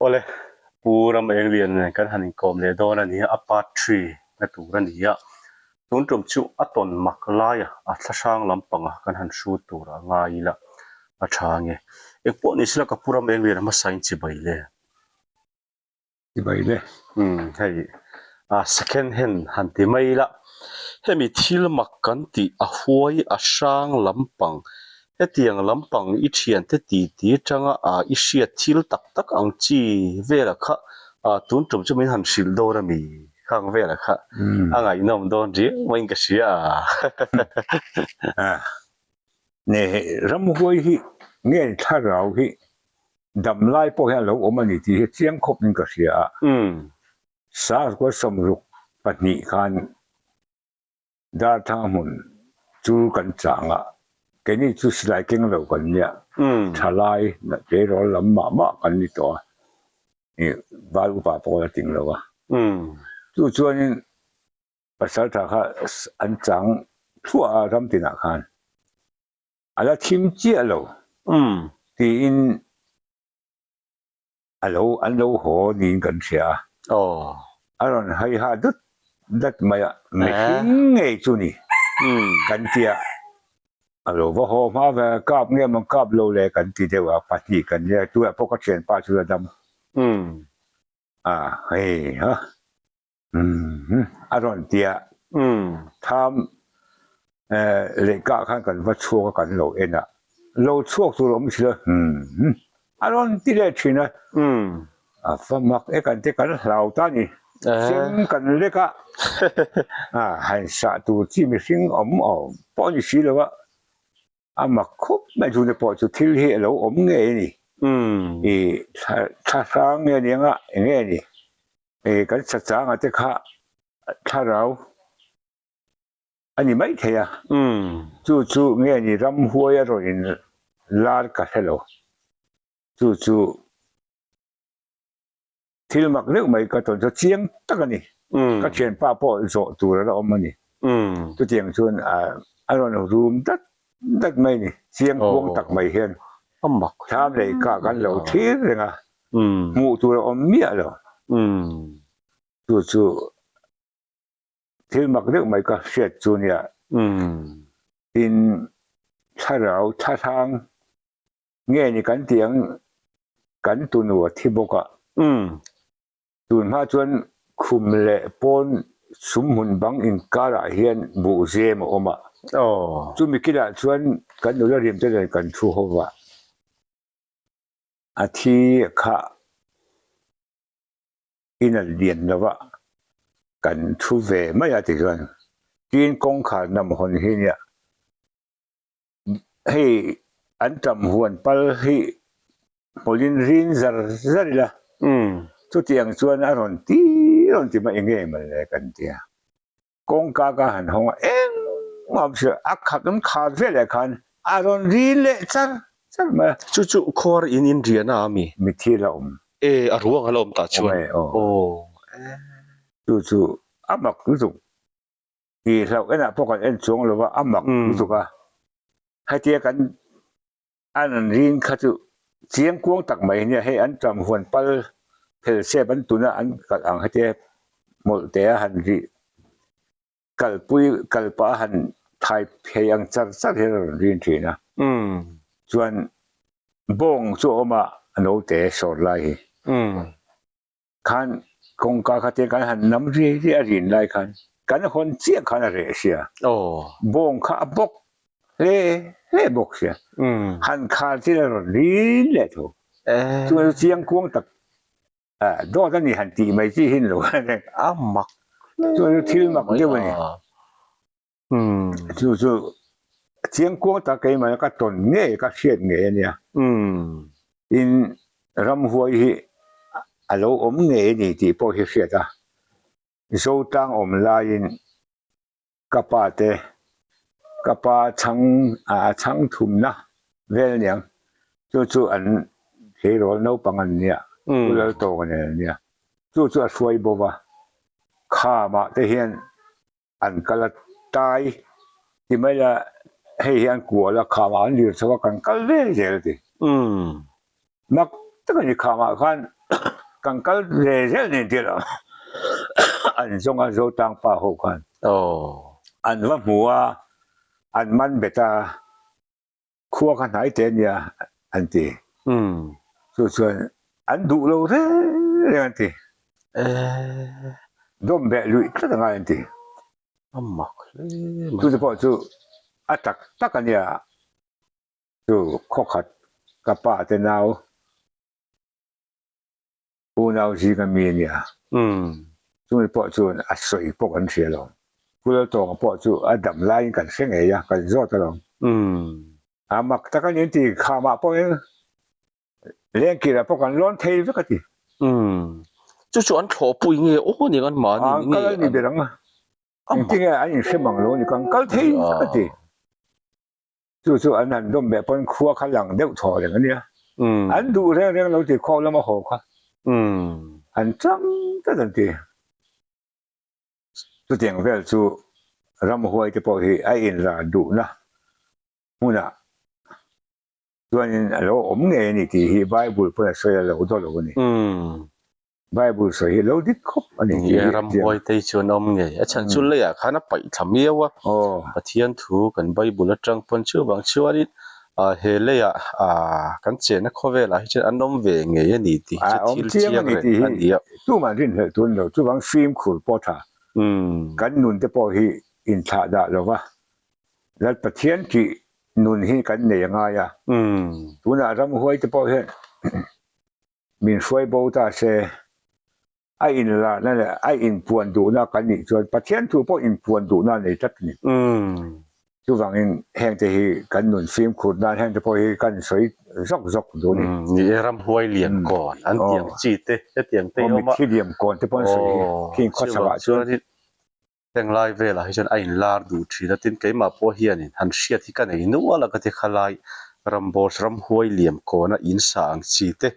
Awle, Pu Ram Englian nen kan han inkawm leh dawn a ni a, a part three na tur a ni a. Tun tum chu a tawn mak laia a thlahrang lampanga kan han hrut tur a ngai ila a tha nge. Engpawh ni sela ka Pu Ram Englian a hmasa in chibai le. Chibai le. Umm hei a second hand han ti mai ila hemi thil mak kan tih a huai a hrang lampang hetiang lampang i thiante ti ti atanga ah i hriat thil tak tak ang chi velah kha ah tun tum chu min han hrilh dawn a mi khang velah kha a ngaihnawm dawn riau maiin ka hria a. Ne ramhuai hi nge thlarau hi dam lai pawh hian a lo awm a ni tih hi chiang khawp in ka hria a. Sangkua 62 khan Darthang hmun chul kan chang a, keini chu silai keng lo kan nia, thalai tleirawl lam mah mah kan ni tawh a, ih val upa pawh la ting lo a. Chu chuanin pasaltha kha an chang thluah a ram tinah khan a la thim chiah lo tiin a lo an lo haw niin kan hria a. Aw. A rawn hai ha dut dat mai a, mihring ngei chu ni kan ti a, a lo va haw hma ve a, kap nge maw kap lo le kan ti deuh a, pahnih kan nia, tunah pawh ka thianpa chu la dam a, hei ha. Umm a rawn ti a, tham lehkah khan kan va chhuak a kan lo en a, lo chhuak tur a awm si lo umm a rawn ti leh thin a, a va mak e kan ti kan hlau ta a ni, sem kan lek a, han sah tur chi mihring awm awm pawh a ni si lo a, a mak khawp mai chu te pawh chu thil hi a lo awm ngei a ni, ih thla hrang nge aniang a eng nge ni. E kan sachanga te kha thlarau a ni mai thei a, chu chu nge ni ramhuai a rawn in lar ka hre lo, chu chu thil mak deuh mai ka tawn chu chiang tak a ni, ka thianpa pawh zawh tur a la awm a ni, chutiang chuan a rawn rum dat dat mai a ni, chiang kuang tak mai hian thlam leh kah kan lo thlir reng a. Hmuh tur a awm miah lo. Chu chu thil mak deuh mai ka hriat chu nia. Tin, thlarau thlahrang nge ni kan tih ang kan tunu a thi bawk a. Tun hma chuan khum leh pawn sumhmun bang inkarah hian buhzem a awm a. Chumi kilah chuan kan nula rim te nen kan thu ho va. A thi kha in a lian lo va, kan thu ve mai a tichuan tin kawngkhar nam hawn hi nia hei an tam huan pal hi hmawlin rin zar zar ila chutiang chuan a rawn ti rawn ti mai eng nge mawle kan tia. Kawngka ka han hawng a, engmah awm si lo, a khat an khar veleh khan a rawn ri leh char char mai a. Chu chu khuar in in rian a ami? Mitthi la awm. E, a ruang a la awm tah chuan. Awm e, aw. Aw, e. Chu chu a mak lutuk. Tih hlauh enah pawh kan en chuang lo va, a mak lutuk a. Hetia kan An an rin kha chu chiang kuang tak mai nia, hei an tang huan pal phel sep an tuna an kalh ang hetia hmawlh te a han rih kalpui kal pah a han thai phei ang char char hian a rawn rin thin a. Chuan bawng chu a awm a, a naute sawr lai hi. Khan kawngka kha te kan han nam riai riai a rin lai khan kan hawn chiah khan a reh sia. Bawng kha a bawk hle hle bawk sia. Han khar thil a rawn rin leh tho. Chuan chiang kuang tak dawt a ni han tih mai chi hin lo. A mak Chuan thil mak deuh a ni. Chu chu chiang kuang tak keimah ka tawn ngei ka hriat ngei a nia. Tin ramhuai hi a lo awm ngei a ni tih pawh hi hriat a. Zotlang awm laiin ka pa te ka pa chhang a chhang thumna vel aniang chu chu an tleirawl naupang an nia Pu Laltawka nen an nia chu chu a hruai bo va khamah te hian An kal a tai ti mai la, hei hi an kual a, khamah an lir chho a, kan kal vel zel a ti. Mak tak a ni, khamah khan. Kan kal ve zel nen tir a, an zawng a Zotang pa ho khan. An va hmu a, an man bet a, khua kha hnai te ania an ti. Chu chuan an duh lo reng reng an ti. Dawm beh luih tlat a ngai an ti. A mak hle mai. Chu te pawh chu a tak tak ania. Chu khawkhat ka pa te nau unau zinga mi a nia. Chumi pawh chuan a sawi pawh kan hria lo. Pu Laltawnga pawh chu a dam laiin kan hre ngei a, kan zawt alawm. A mak tak a ni an ti, khamah pawhin lengkirah pawh kan lawn thei vek a ti. Chu chu an thlawhpui nge aw ning an mahni nge? An kal a ni ber ang a. Engtinge an inhre mang lo a ni, kan kal thei vek a ti. Chu chu an han dawm beh pawn khua kha lang deuh thaw reng a nia. An duh reng reng lo ti khaw lama haw kha an chang tlat an ti. Chutiang vel chu ramhuai te pawh hi a inlar duhna hmunah chuanin a lo awm ngei a ni tih hi Bible pawn a sawi a lo daw lo a ni. Bible sawi hi lo dik khawp a ni tih hi Ramhuai te hi chuan a awm ngei. A chhan chu leiah khan a paih thla miau a. Pathian thu kan Bible atang pawn chuvang chuanin he leiah kan chenna khawvelah hi chuan an awm ve ngei a ni tih hi chu thil chiang reng a ni a. Tuman rinhlelh tur a ni lo. Chuvang fimkhur pawh tha. Kan nun te pawh hi inthlah dah lo va. Lal Pathian tih nun hi kan nei a ngai a. Tunah ramhuai te pawh hian Min hruai bo ta se, a inlarna leh a inpuan duhna kan nih chuan Pathian thu pawh inpuan duhna a nei tlat a ni. Chuvangin hengte hi kan nun fimkhur nan hengte pawh hi kan sawi zawk zawk duh a ni. Ni e, ramhuai lian kawn an tiang chi te hetiang te hi awm a. Aw, mitthi liam kawn te pawh an sawi hi khing khawchhakah chuan. Henglai velah hi chuan a inlar duh thin a, tin keimah pawh hianin han hriat hi ka nei nual a ka ti khalai ramboss ramhuai liam kawna in sa ang chi te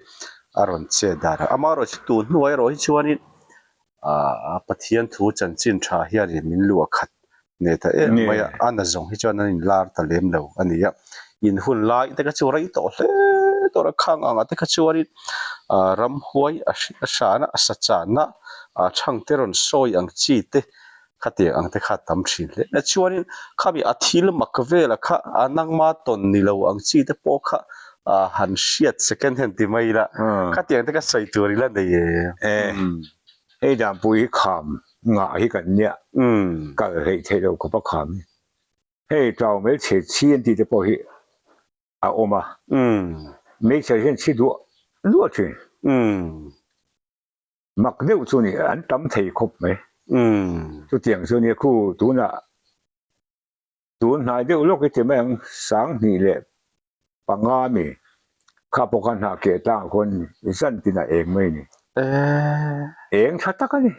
a rawn chet dan a, amaherawh chu tun hnuai erawh hi chuanin aah Pathian thu chanchin tha hianin min luah khat nei ta em mai a, a na zawng hi chuan an inlar ta lem lo a ni a, in hun lai te kha chu rei tawh hle tawh a, khang angah te kha chuanin aah ramhuai a hrana a sa channa ah chhangte rawn sawi ang chi te khatiang ang te kha a tam thin hle a chuanin khami a thil mak vela kha a nangma tawn ni lo ang chi te pawh kha ah han hriat second hand ti mai ila khatiang te kha sawi tur ila nei em. Hei danpui hi kham ngah hi kan nia kal hleih theih loh khawp a kham hi hei tau hmeichhe chhi an tih te pawh hi a awm a hmeichhe hian chhi duah duah thin. Mak deuh chu ni, an tam thei khawp mai. Chutiang chu nia khu tunah tun hnai deuh lawk i ti mai ang, 2000 leh panga mi kha pawh khan hnah keh tlang khawn zan tin a eng mai a ni. Eng tha tak a ni.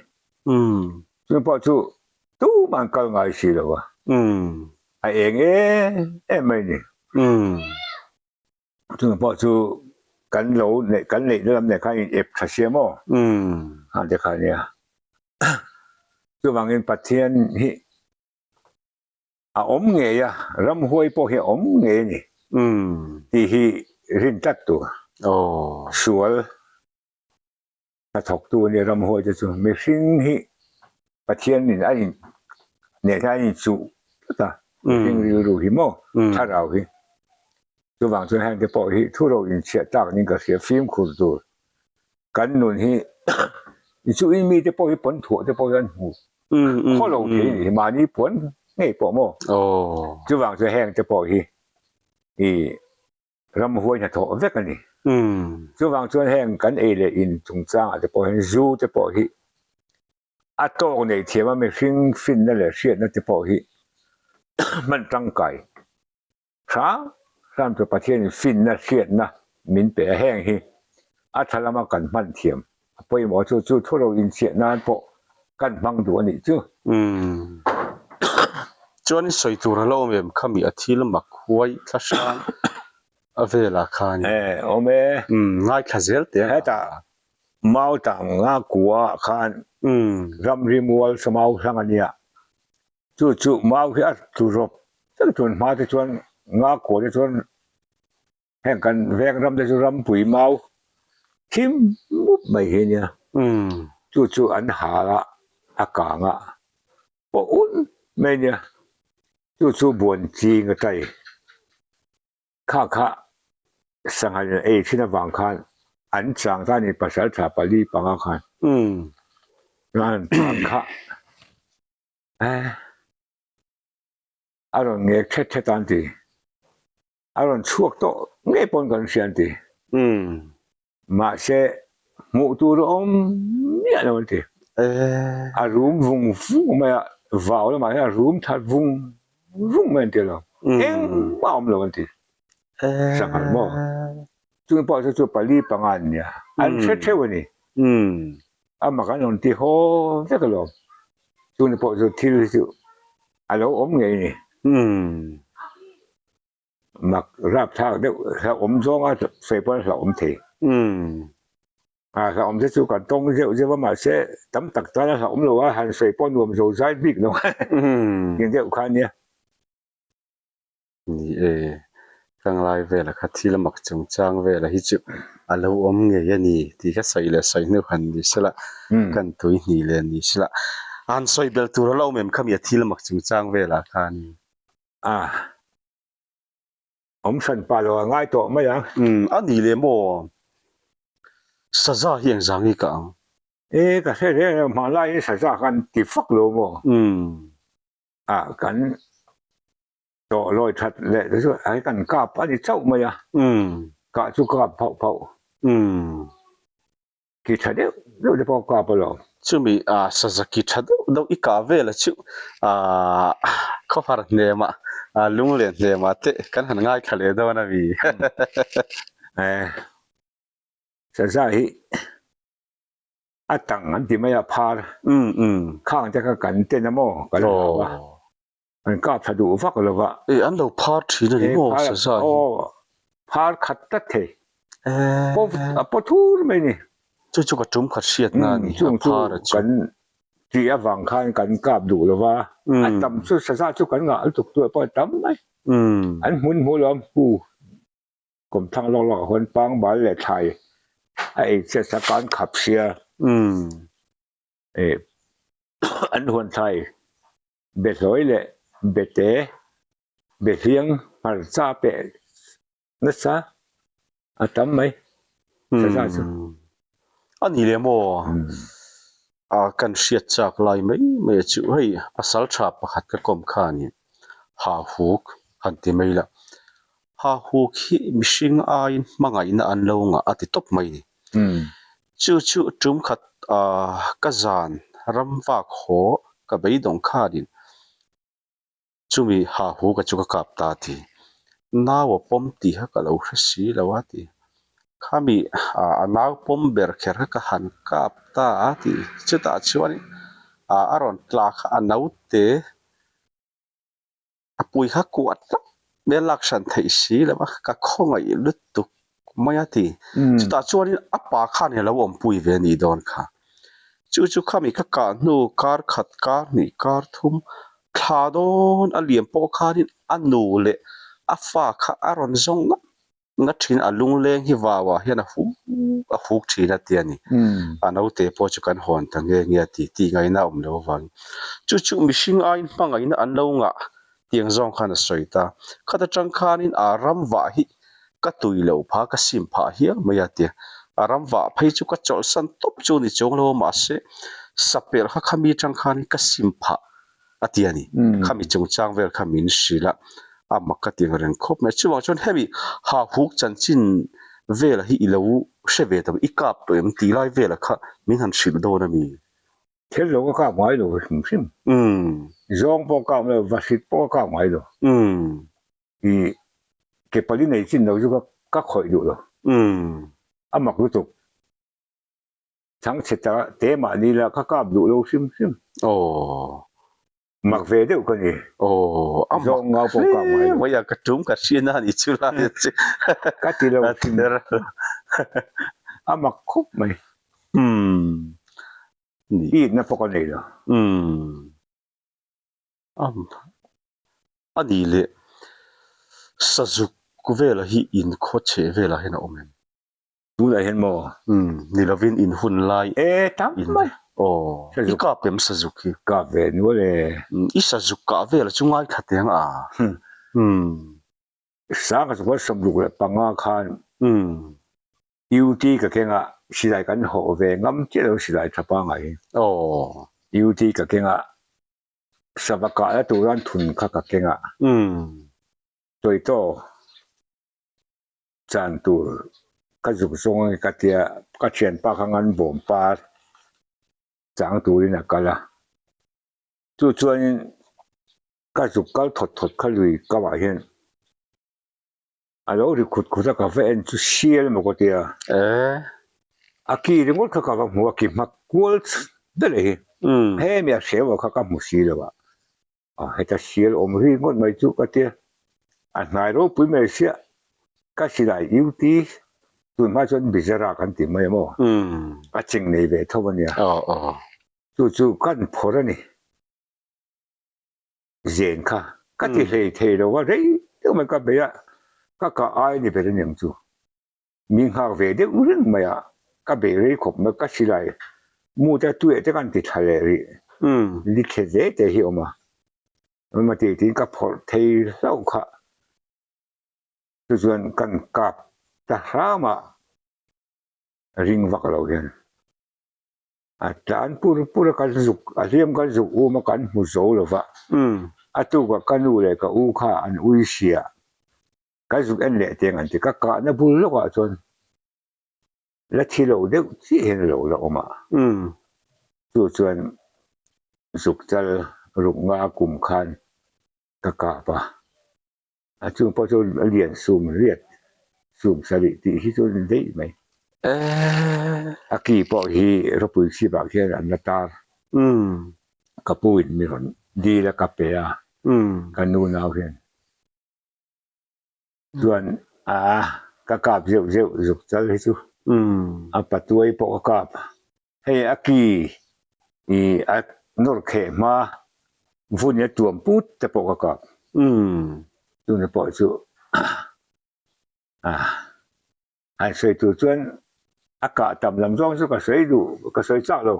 Chumi pawh chu tumah an kal ngai si lo a, a eng em em mai a ni. Chumi pawh chu kan lo neih kan neihna lam nen khan in ep tha sia maw? A ti kha nia. Chuvangin Pathian hi a awm ngei a, ramhuai pawh hi a awm ngei a ni tih hi rin tlat tur. Sual. Hnathawktu a nia ramhuai te chu mihring hi Pathianin a in neh hian a inchuh tlat a, mihring rilru hi maw thlarau hi. Chuvang chuan heng te pawh hi thu ro inchhiah tlak niin ka hria fimkhur tur kan nun hi inchuhin mite pawh hi pawn thuah te pawh hi an hmu khaw lo thei a nih hi mahni puan ngei pawh maw. Chuvang chuan heng te pawh hi ih Ramhuai hnathawh vek a ni. Chuvang chuan heng kan ei leh in chungchangah te pawh hian zu te pawh hi a tawk neih thiam a mihring finna leh hriatna te pawh hi hman tangkai hrang hrang chu Pathianin finna hriatna min pe a heng hi a tha lama kan hman thiam a pawimawh chu chu thu ro inchhiah nan pawh kan hmang duh a nih chu. Umm. Chuan i sawi tur a lo awm em khami a thil mak huai thla hrang a velah khan. E awm e. Umm ngaithla zel teh ang. Hetah mau tang nga kua ah khan ramri mual saw mau hlang a nia. Chu chu mau hi a tlu rawp vek tun hma te chuan nga kua te chuan Heng kan veng ram te chu rampui mau. Thim mup mai hi nia. Chu chu an hal a, a kang a, pawh un mai nia. Chu chu buan ching a tai. Kha kha sangha in ei thin avang khan an chang ta ni pasal tha pali panga khan. An chang kha a rawn ngek thet thet a an ti. A rawn chhuak tawh ngei pawn kan hria an ti. Mahse, hmuh tur a awm miah lo an ti. A rum vung vung mai a, vau lamah hian a rum that vung vung mai an ti lo. Engmah a awm lo an ti. Sanghal maw? Chung pawh chu chu pali panga an nia. An hre theuh a ni. Amah kan rawn ti haw vek alawm. Chuni pawh chu thil hi chu a lo awm ngei a ni. Mak rapthlak deuh hlauhawm zawnga sawi pawh a hlauhawm thei. A hlauhawm te chu kan tawng zeuh zeuh a mahse tam tak tan a hlauhawm lo a, han sawi pawh nuam zo zai bik lo tih deuh kha a nia. Ni e, Kanglai vela kha thil mak chungchang vela hi chu a lo awm ngei a ni tih kha sawi leh sawi hnu han ni sela, kan tui hnih leh ni sela. Han sawi belh tur a lo awm em khami a thil mak chungchang velah khan? A, awm hran pah lo a ngai tawh mai ang. Umm, a ni leh maw? Saza hi engzah nge ka ang? E, ka hre reng reng hmanlaiin saza khan ti fak lo maw? Umm. A, kan Tawh lawi that leh te chu ai kan kap a ni chauh mai a, kah chu kap phauh phauh. Ki tha deuh deuh te pawh kap alawm. Chumi saza ki tha deuh deuh i kah vel a chu khawhar hnemah lunglen hnemah te kan han ngaithla leh dawn a mi. Saza hi a tang an ti mai a phar khang te kha kan ten a maw kan hlau a. An kap tha duh vak lo va. E an lo phar thin a ni maw saza hi? Aw phar khat tlat thei. A paw thur mai ni. Chu chu ka tum khat hriat na a ni a phar a chu. Kan tih avang khan kan kap duh lo va. A tam chu saza chu kan ngah lutuk tur pawh a tam mai. An hmun hmuh lo a pu kawmthlang lawk lawk ah khuan pangbal leh thlai a ei chhiat sak a an khap sia. An huan thlai Behlawi leh bete, behliang hmarcha peh nasa a tam mai saza chu. A ni leh maw? A kan hriat chak lai mai mai a chu hei pasal tha pakhat ka kawm kha a ni. Hahuk han ti mai la. Hahuk hi mihring aiin hmangaihna an lo ngah a ti tawp mai a ni. Chu chu tum khat ka zan ram vak haw ka beidawng khanin chumi ha hu ka chu ka kap ta ti. Nau a pawm tih kha ka lo hre si lo a ti. Khami a nau pawm ber kher kha ka han kap ta a ti. Chutah chuan a rawn tla kha a naute. A pui kha kuah tlat mai a lak hran theih si lo a, ka khawngaih lutuk mai a ti. Chutah chuanin a pa khan i lo awmpui ve a nih dawn kha. Chu chu khami ka kah hnu kar khat, kar hnih, kar thum thla dawn a liam pawh khanin a nu leh a fa kha a rawn zawng ngap Nga thin a lungleng hi vau ah hian a huk a huk thin a ti a ni. A naute pawh chu kan hawn ta nge nge a ti tih ngaihna a awm lo avangin chu chu mihring aiin hmangaihna an lo ngah tiang zawng khan a sawi ta. Khat atang khanin a ram vah hi ka tui lo pha ka sim phah hial mai a ti a. A ram vah phei chu ka chawlhsan tawp chu ni chuang lo a mahse sapelh kha khami atang khanin ka sim phah a ti a ni. Khami chungchang vel kha min hrilh a, a mak ka ti reng khawp mai. Chuvang chuan hemi hahuk chanchin vela hi i lo hre ve ta, i kap tawh em tih lai vela kha min han hrilh dawn a mi? Thil lo ka kap ngai lo hrim hrim. Zawng pawh ka kap lo, vahrit pawh ka kap ngai lo. I ke pali nei chin lo chu ka khawih duh lo. A mak lutuk. Chhangchhe ta te mahni la ka kap duh lo hrim hrim. Aww. Mak ve deuh ka ni. Aww, a mak Zawng ngau pawh kap ngai lo. Mai a ka tum ka hriat na ni chu lai a che. Ka ti lo hrim. A mak khawp mai. Umm. Ni. Itna pawh ka nei lo. Umm. A ni leh sazuk vela hi inkhaw chheh velah hian a awm em? Tunah hian maw? Umm, ni lovin in hun lai. E, tam mai. Aw, i kap em sazuk hi? Kap ve nual e. Umm, i sazuk kah vel chu ngaithla teng a. Umm. Sanga chu khuan 65 khan. Umm. UT ka keng a, silai kan hawh ve ngam chiah lo silai tha pangai hi. Aw. UT ka keng a, sava kahna turan thun kha ka keng a. Umm. Tawitaw. Chan tur ka zuk zawng ange ka tia, ka thianpa kha ngan bawm par chang turin a kal a. Chu chuanin ka zuk kal thawt thawt kha lui kamah hian a lo ri khut khut a, ka va en chu sial emaw ka tia. A ki ringawt kha ka va hmu a, ki hma kual ber hi. Hemi a hreu kha ka hmu si lo a. A heta sial awm ri ngawt mai chu ka tia, a hnai ropui mai sia, ka silai UT tun hma chuan Bizara kan ti mai amaw, a cheng nei ve tho a nia, chu chu kan phawrh a ni, zen kha ka ti hlei thei lo a, rei deuh mai ka bei a, ka kah ai a ni ber aniang chu. Mi nghak ve deuh reng mai a, ka bei rei khawp mai, ka silai mut a tuiah te kan ti thla leh rih, li thle ve te hi a awm a, awm a tih tiin ka phawrh thei hlauh kha, chu chuan kan kap ta hram a, ring vak lo hian a tlan pur pur a, kan zuk a hliam kan zuk um a kan hmu zo lo va, a tukah ka nu leh ka u kha an ui sia. Ka zuk en leh teng an ti. Ka kahna bul lawkah chuan la thi lo deuh chiah hian a lo la awm a. Chu chuan zuk chal ruk nga kum khan ka kap a. A chung pawh chu a lian sum riat sum sarih tih hi chu a ni daih mai. A ki pawh hi ropui chhipah khian an la tar. Ka pu in mi rawn dil a ka pe a, ka nu nau hian. Chuan a ka kap zeuh zeuh zuk chal hi chu a patuai pawh ka kap. Hei a ki i a nawr kheh hma vun i a tuam put te pawh ka kap. Chumi pawh chu a Han sawi tur chuan a kah tam lam zawng chu ka sawi duh, ka sawi chak lo.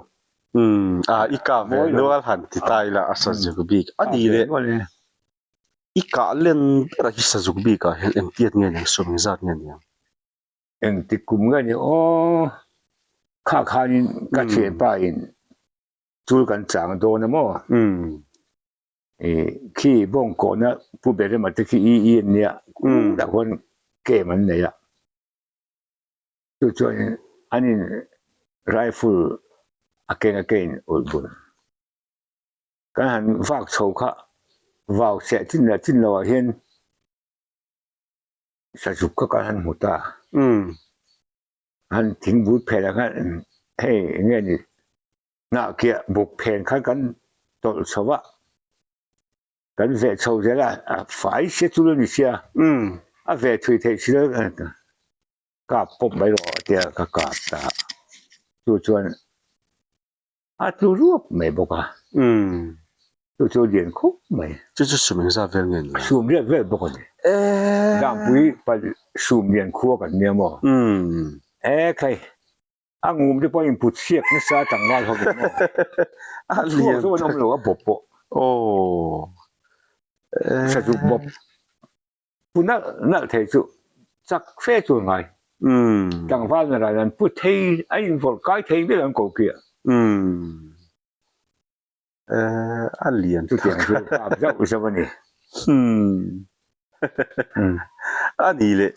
Umm, a i kah ve nual han ti ta ila a sazuk bik a ni le. I kah len ber a hi sazuk bik ah hian engtiat nge niang, sawm engzat nge niang? Engtik kum nge ni aw, kha khanin ka thianpa in chul kan chang dawn a maw? Umm. Khi bawng kawhna pu ber emaw te khi i i an nia tah khuan camp an nei a chu chuan an in rifle a keng a kein ulh bul kan han vak chho kha vau chhiah chin leh chin loh ah hian sazuk kha kan han hmu ta han thingbul phelh ah khan hei eng nge ni. Hnahkiah buk phen khan kan tawlh chho a, kan veh chho zel a, a fai sia chu lo ni sia, a veh thui theih si lo kap pawp mai rawh tia ka kap ta a, chu chuan a tlu ruap mai bawk a, chu chu lian khawp mai. Chu chu sum engzat vel nge ni a? Sum riat vel bawk a ni. Dangpui sum lian khua kan nia maw? E khai. A ngum te pawh a input chhiak nasa tlangval ho vek maw? A lian chu an awm lo a bawp pawh. Aw. Sazuk bawp. Pu nalh nalh thei chu chak fe chu a ngai. Tlangval na ran an pu thei a invawrh kai thei vel an ko kiah. A lian tak. Chutiang chu kap zauh zauh a ni. A ni le,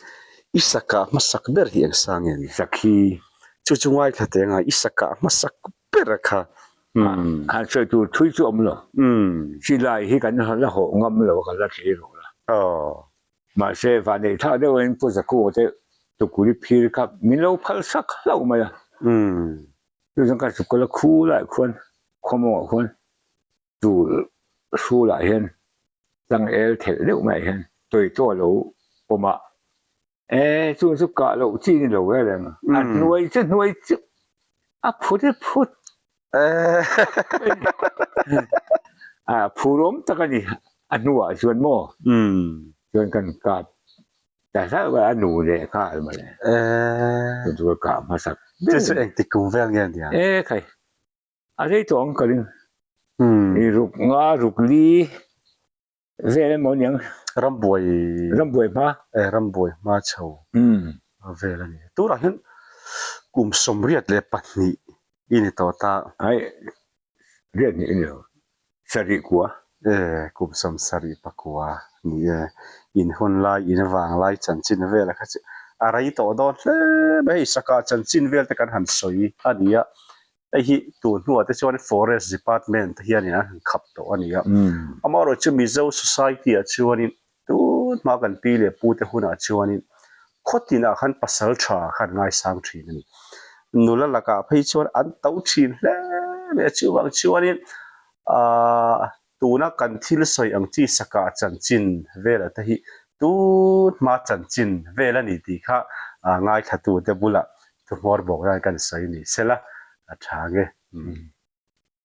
i sakah hmasak ber hi eng sa nge ni? Sakhi. Chu chu ngaithla teh anga i sakah hmasak ber a kha. Han sawi tur thui chu awm lo. Silai hi kan la hawh ngam lo a, kan la thlir rawh la. Mahse vanneih thlak deuhin Pu Zakunga te tukuri phir kha min lo phal sak hlauh mai a. Chu chuan ka chukawlh a khu laiah khuan khawmawngah khuan tul hrulah hian changel thelh deuh maiah hian tawitaw a lo awm a, e chu chu kah loh chi ni lo reng reng a hnuai chu hnuai chu a phut e phut a phur awm tak a ni a hnuah chuan maw chuan kan kap. Ta hlauh a nu leh nghal mawle. Eh. Chu chu ka kah hmasak ber. Chu chu engtik kum vel nge nia? Eh khai. A rei tawh ang ka ring. I ruk nga ruk li vel emaw niang. Rambuai. Rambuai hma. Eh rambuai hma chho vel a ni. Turah hian kum 82 i ni tawh ta. Ai riat nih a ni lo. Sarih kua. E, kum 70 pakua ni e. In hun lai, in vang lai chanchin vel a kha chu a rei tawh dawn hle mai. Hei saka chanchin vel te kan han sawi a ni a. Hei hi tun hnuah te chuan Forest Department te hianin an han khap tawh a ni a. Amaherawhchu Mizo Society ah chuanin tun hma kan pi leh pu te hunah chuanin khaw tinah khan pasal tha khan ngaisang thin a ni. Nula lakah phei chuan an to thin hle mai a, chuvang chuanin aah tuna kan thil sawi ang chi saka chanchin vela te hi tun hma chanchin vel a ni tih kha ngaithlatute bulah thuhmawr bawk nan kan sawi ni sela a tha nge.